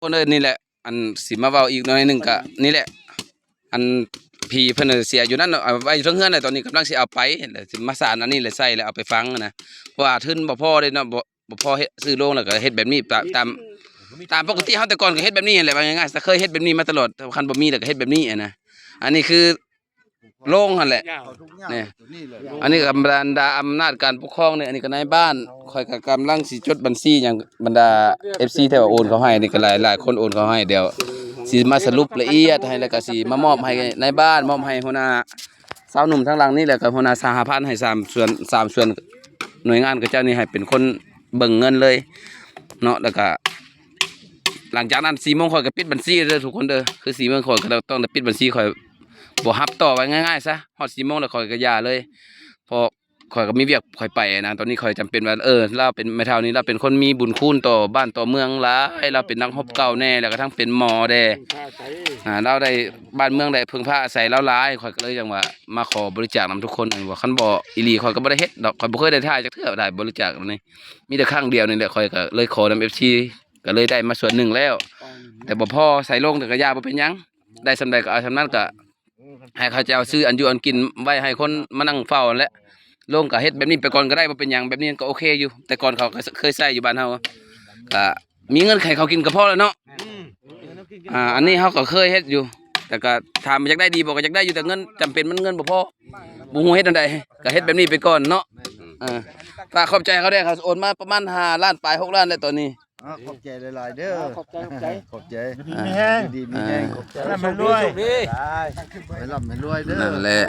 ຄົນເອີຍ ນີ້ແຫຼະ ອັນ ຊິມາເວົ້າອີກໜ້ອຍໜຶ່ງກະນີ້ແຫຼະ ອັນ ຜີເພິ່ນເສຍຢູ່ນັ້ນເນາະ ເອົາໄວ້ຢູ່ເທິງເຮືອນແຫຼະ ຕອນນີ້ກຳລັງຊິເອົາໄປ ແລ້ວຊິມາສານອັນນີ້ແຫຼະ ໃສ່ແລ້ວເອົາໄປຝັງຫັ້ນນະ ເພາະວ່າທຶນບໍ່ພໍເດ້ເນາະ ບໍ່ ບໍ່ພໍເຮັດ ຊື້ໂລງ ແລ້ວກໍເຮັດແບບນີ້ ຕາມ ຕາມ ຕາມປົກກະຕິເຮົາແຕ່ກ່ອນກໍເຮັດແບບນີ້ແຫຼະ ວ່າງ່າຍໆ ເຄີຍເຮັດແບບນີ້ມາຕະຫຼອດ ຄັນບໍ່ມີແລ້ວກໍເຮັດແບບນີ້ຫັ້ນນະ ອັນນີ້ຄື ໂລງຫັ້ນແຫຼະ ນີ້ ອັນນີ້ກໍບັນດາອຳນາດການປົກຄອງນີ້ ອັນນີ້ກໍນາຍບ້ານ ຂ້ອຍກໍກຳລັງຊິຈົດບັນຊີຫຍັງ ບັນດາເອັຟຊີທີ່ວ່າໂອນເຂົ້າໃຫ້ນີ້ກໍຫຼາຍ ຫຼາຍຄົນໂອນເຂົ້າໃຫ້ ດຽວຊິມາສະຫຼຸບລະອຽດໃຫ້ ແລ້ວກໍຊິມາມອບໃຫ້ນາຍບ້ານ ມອບໃຫ້ຫົວໜ້າຊາວໜຸ່ມທາງຫຼັງນີ້ ແລ້ວກໍຫົວໜ້າສະຫະພັນ ໃຫ້ສາມສ່ວນ ສາມສ່ວນ ໜ່ວຍງານຂະເຈົ້ານີ້ໃຫ້ເປັນຄົນເບິ່ງເງິນເລີຍເນາະ ແລ້ວກໍ ຫຼັງຈາກນັ້ນສີ່ໂມງຂ້ອຍກໍປິດບັນຊີເດີທຸກຄົນເດີ ຄືສີ່ໂມງຂ້ອຍກໍຕ້ອງໄດ້ປິດບັນຊີ ຂ້ອຍບໍ່ຮັບຕໍ່ ວ່າງ່າຍໆຊະ ຮອດສີ່ໂມງແລ້ວຂ້ອຍກໍຢ່າເລີຍ ເພາະຂ້ອຍກໍມີວຽກຂ້ອຍໄປນະ ຕອນນີ້ຂ້ອຍຈຳເປັນວ່າ ເອີ ລາວເປັນ ແມ່ເຖົ້ານີ້ລາວເປັນຄົນມີບຸນຄຸນຕໍ່ບ້ານຕໍ່ເມືອງຫຼາຍ ລາວເປັນນັກຮົບເກົ່າແດ່ ແລ້ວກໍທັງເປັນໝໍແດ່ ອ່າ ລາວໄດ້ ບ້ານເມືອງໄດ້ເພິ່ງພາອາໄສລາວຫຼາຍ ຂ້ອຍກໍເລີຍຈັ່ງວ່າມາຂໍບໍລິຈາກນຳທຸກຄົນ ວ່າຄັນບໍ່ອີ່ຫຼີຂ້ອຍກໍບໍ່ໄດ້ເຮັດດອກ ຂ້ອຍບໍ່ເຄີຍໄດ້ຖ່າຍຈັກເທື່ອ ໄດ້ບໍລິຈາກນຳນີ້ ມີແຕ່ຄັ້ງດຽວນີ້ແຫຼະ ຂ້ອຍກໍເລີຍຂໍນຳເອັຟຊີ ກໍເລີຍໄດ້ມາສ່ວນໜຶ່ງແລ້ວ ແຕ່ບໍ່ພໍໃສ່ລົງ ແຕ່ກໍຢ່າ ບໍ່ເປັນຫຍັງ ໄດ້ສ່ຳໃດກໍເອົາສ່ຳນັ້ນ ກໍໃຫ້ເຂົາເຈົ້າຊື້ອັນຢູ່ອັນກິນໄວ້ໃຫ້ຄົນມານັ່ງເຝົ້າຫັ້ນແຫຼະ ລົງກໍເຮັດແບບນີ້ໄປກ່ອນກໍໄດ້ ບໍ່ເປັນຫຍັງ ແບບນີ້ກໍໂອເຄຢູ່ ແຕ່ກ່ອນເຂົາກໍເຄີຍໃຊ້ຢູ່ບ້ານເຮົາ ກໍມີເງິນໃຫ້ເຂົາກິນກໍພໍແລ້ວເນາະ ອ່າ ອັນນີ້ເຮົາກໍເຄີຍເຮັດຢູ່ ແຕ່ກໍຖາມວ່າຢາກໄດ້ດີບໍ່ ກໍຢາກໄດ້ຢູ່ ແຕ່ເງິນຈຳເປັນ ມັນເງິນບໍ່ພໍ ບໍ່ຮູ້ເຮັດແນວໃດ ກໍເຮັດແບບນີ້ໄປກ່ອນເນາະ ເອີ ຝາກຂອບໃຈເຂົາແດ່ ເຂົາໂອນມາປະມານຫ້າລ້ານປາຍ ຫົກລ້ານແລ້ວຕອນນີ້ ອ່າ ຂອບໃຈຫຼາຍໆເດີ ຂອບໃຈ ຂອບໃຈ ຂອບໃຈ ອ່າ ຢູ່ດີມີແຮງ ອ່າ ຢູ່ດີມີແຮງ ອ່າ ຂອບໃຈ ໃຫ້ລ່ຳໃຫ້ລວຍ ໃຫ້ລ່ຳໃຫ້ລວຍເດີ ນັ້ນແຫຼະ